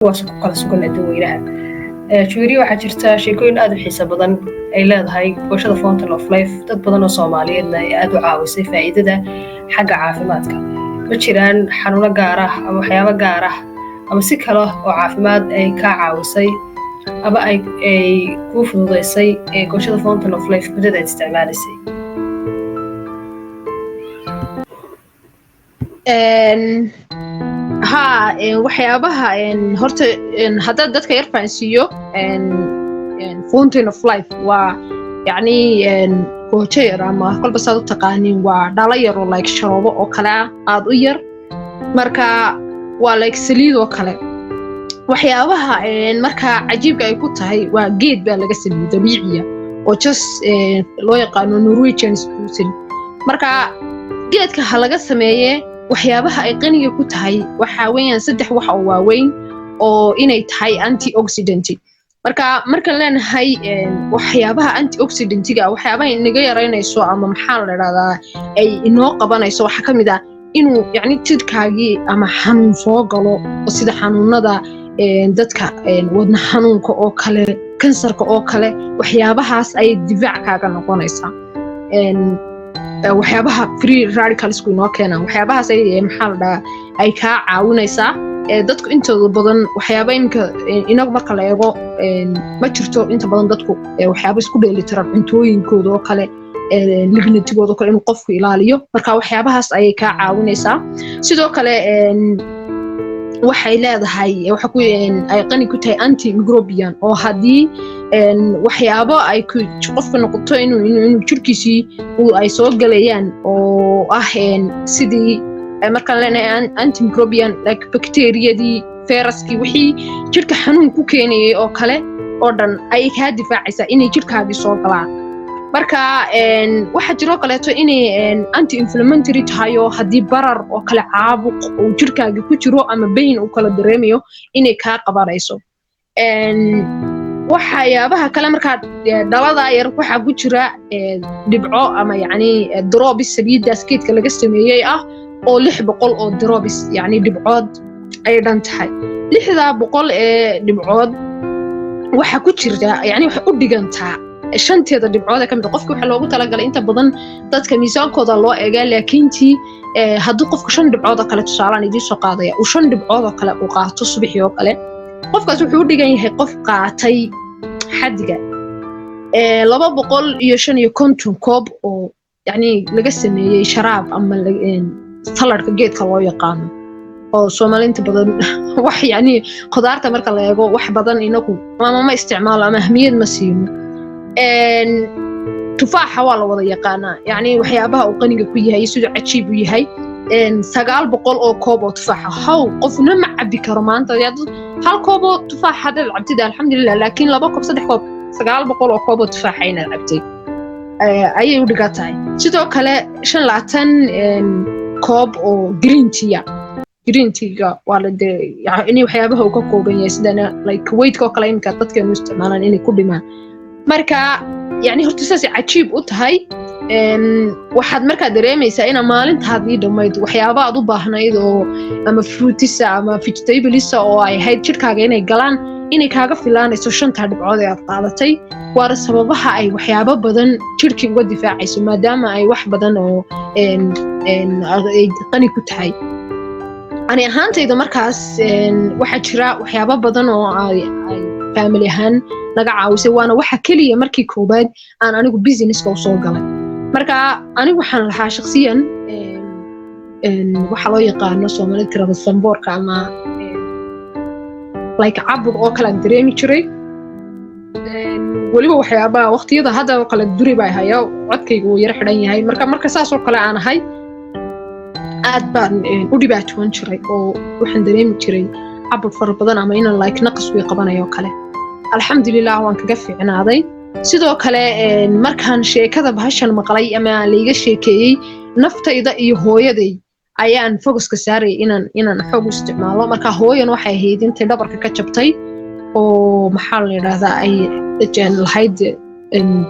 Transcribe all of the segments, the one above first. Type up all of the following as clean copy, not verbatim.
Kuwaas ku kala sugan adduun weynaha. Juweriya, waxaa jirta sheekooyin aad u xiiso badan ay leedahay goshada Fountain of Life, dad badan oo Soomaaliyeedna ay aad u caawisay faa'iidada xagga caafimaadka. Ma jiraan xanuuno gaar ah ama waxyaabo gaar ah ama si kale oo caafimaad ay kaa caawisay ama ay kuu fududaysay goshada Fountain of Life muddada aad isticmaalaysay? Haa, waxyaabaha horta haddaad dadka yar fahansiiyo, Fountain of Life waa yacni goojo yar ama kolba saad u taqaanin, waa dhalo yar oo like sharoobo oo kale ah, aad u yar. Marka waa like saliid oo kale. Waxyaabaha marka cajiibka ay ku tahay waa geed baa laga sameeyey dabiiciya oo just loo yaqaano Norwegian spruce. Marka geedka ha laga sameeye, waxyaabaha ay qaniga ku tahay waxa weeyaan saddex wax oo waaweyn oo inay tahay antioxidant. Marka markaan leenahay waxyaabaha antioxidant-iga, waxyaabaha inaga yaraynayso ama maxaa la dhahdaa ay inoo qabanayso, waxaa ka mid ah inuu yacni jidhkaagii ama xanuun soo galo oo sida xanuunada dadka wadna xanuunka oo kale, kansarka oo kale, waxyaabahaas ayay difaac kaaga noqonaysaa. Waxyaabaha free radicals-ku inoo keenaan, waxyaabahaas ay maxaa la dhahaa ay kaa caawinaysaa. Dadku intooda badan waxyaaba iminka inagu marka la eego ma jirto inta badan dadku waxyaaba isku dheelitiran cuntooyinkooda oo kale, lignitigooda oo kale inuu qofku ilaaliyo. Marka waxyaabahaas ayay kaa caawinaysaa. Sidoo kale waxay leedahay waxa ku ay qani ku tahay antimicrobian oo haddii waxyaabo ay qofka noqoto inuu jirkiisii ay soo galayaan oo ah sidii markaan leenahay antimicrobian, like bacteriyadii, fayraskii, wixii jirka xanuun ku keenayay oo kale oo dhan ayay kaa difaacaysaa inay jirkaagii soo galaan. Marka waxaa jiroo kaleeto inay anti inflammatory tahay oo haddii barar oo kale, caabuq uu jirkaagii ku jiro ama bayn uu kala dareemayo, inay kaa qabanayso. Waxyaabaha kale markaa dhaladaa yar waxaa ku jira dhibco ama yacni drops saliiddaas geedka laga sameeyey ah oo 600 oo drops, yacni dhibcood ay dhan tahay. 600 ee dhibcood waxaa ku jirta, yacni waxay u dhigantaa shanteeda dhibcood ee ka mid ah qofka waxaa loogu talagalay. Inta badan dadka miisaankooda loo eegaa, laakiintii haddii qofku shan dhibcood oo kale, tusaalaan idiin soo qaadaya, uu shan dhibcood oo kale uu qaato subaxii oo kale, qofkaas wuxuu u dhigan yahay qof qaatay xaddiga 255 koob oo yacni laga sameeyey sharaab ama saladhka geedka loo yaqaano oo Soomaaliinta badan wax yacni khudaarta marka la eego wax badan inagu ama ma isticmaalo ama ahmiyad ma siino. Tufaaxa waa la wada yaqaanaa, yacni waxyaabaha uu qaniga ku yahay, siduu cajiib u yahay. 900 oo koob oo tufaaxa how qofna ma cabi karo maanta. Hal koob oo tufaax haddaad cabtid, alxamdulilah, laakiin laba koob, saddex koob, 900 oo koob oo tufaaxa inaad cabtay ayay u dhigan tahay. Sidoo kale 25 koob oo green tea. Green tea-ga waa la dee yani waxyaabaha uu ka kooban yahay, sidana like weight-ka oo kale iminka dadkeenu isticmaalaan inay ku dhimaan. Marka yani horta saasay cajiib u tahay. Waxaad markaa dareemaysaa inaa maalintaadii dhammayd waxyaaba aad u baahnayd oo ama fruits-a ama vegetables-a oo ay ahayd jirkaaga inay galaan, inay kaaga filaanayso shantaa dhibcood ee aad qaadatay. Waana sababaha ay waxyaabo badan jirkii uga difaacayso, maadaama ay wax badan oo ay qani ku tahay. Ani ahaantayda markaas waxaa jira waxyaabo badan oo ay family ahaan naga caawisay, waana waxa keliya markii koobaad aan anigu business-ka usoo galay. Marka anigu waxaan lahaa shakhsiyan waxa loo yaqaano Soomaalida tirada samboorka ama like cabur oo kale aan dareemi jiray. Weliba waxyaabaha waqtiyada hadda oo kale duri baa haya, codkayga wuu yaro xidhan yahay. Marka saas oo kale aan ahay, aad baan u dhibaatoon jiray oo waxaan dareemi jiray cabur fara badan ama inaan like naqas way qabanayo kale. Alxamdulilah, waan kaga fiicnaaday. Sidoo kale markaan sheekada bahashan maqlay ama layga sheekeeyey, naftayda iyo hooyaday ayaan focus-ka saarayay inaan xoog u isticmaalo. Marka hooyan waxay ahayd intay dhabarka ka jabtay oo maxaa la yidhaahdaa ay lahayd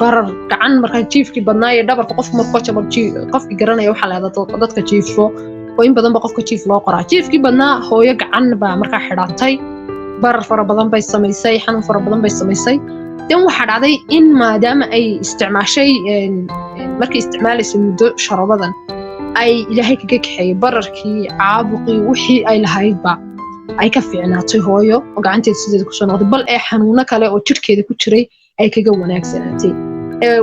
barar gacan. Markaa jiifkii badnaa ee dhabarka qofku markuu jabo, qofkii garanaya waxaa la yidhahdaa dadka jiifo oo in badanba qofka jiif loo qoraa, jiifkii badnaa hooyo gacan baa markaa xidhantay. Barar fara badan bay samaysay, xanuun fara badan bay samaysay. Den waxaa dhacday in maadaama ay isticmaashay, markay isticmaalaysay muddo sharoobadan, ay Ilaahay kaga kaxeeyey bararkii, caabuqii, wixii ay lahaydba ay ka fiicnaatay hooyo oo gacanteeda sideeda kusoo noqday, bal ee xanuuno kale oo jirkeeda ku jiray ay kaga wanaagsanaatay.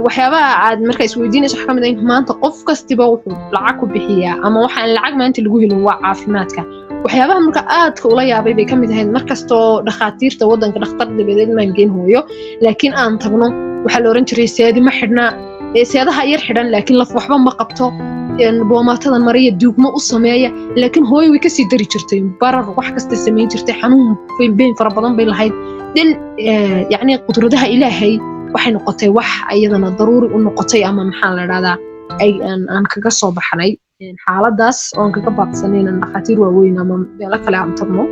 Waxyaabaha aad marka isweydiinayso waxaa ka mid ah in maanta qof kastiba wuxuu lacag ku bixiyaa ama waxaan lacag maanta lagu helin waa caafimaadka. Waxyaabaha marka aadka ula yaabay bay ka mid ahayd, markastoo dhakhaatiirta waddanka, dhakhtar dabadeed maan geen hooyo, laakiin aan tagno, waxaa la oran jiray seedi ma xidhna, seedaha yar xidhan, laakiin laf waxba ma qabto, boomaatadan mariya, duugmo u sameeya. Laakiin hooyo way kasii dari jirtay, barar wax kasta samayn jirtay, xanuun beyn fara badan bay lahayd. Den yacni qudradaha Ilaahay waxay noqotay wax iyadana daruuri u noqotay, ama maxaa la dhahdaa, ay aan kaga soo baxnay xaaladaas oon kaga baaqsanay inaan dhakhaatiir waaweyn ama meelo kale aan tagno.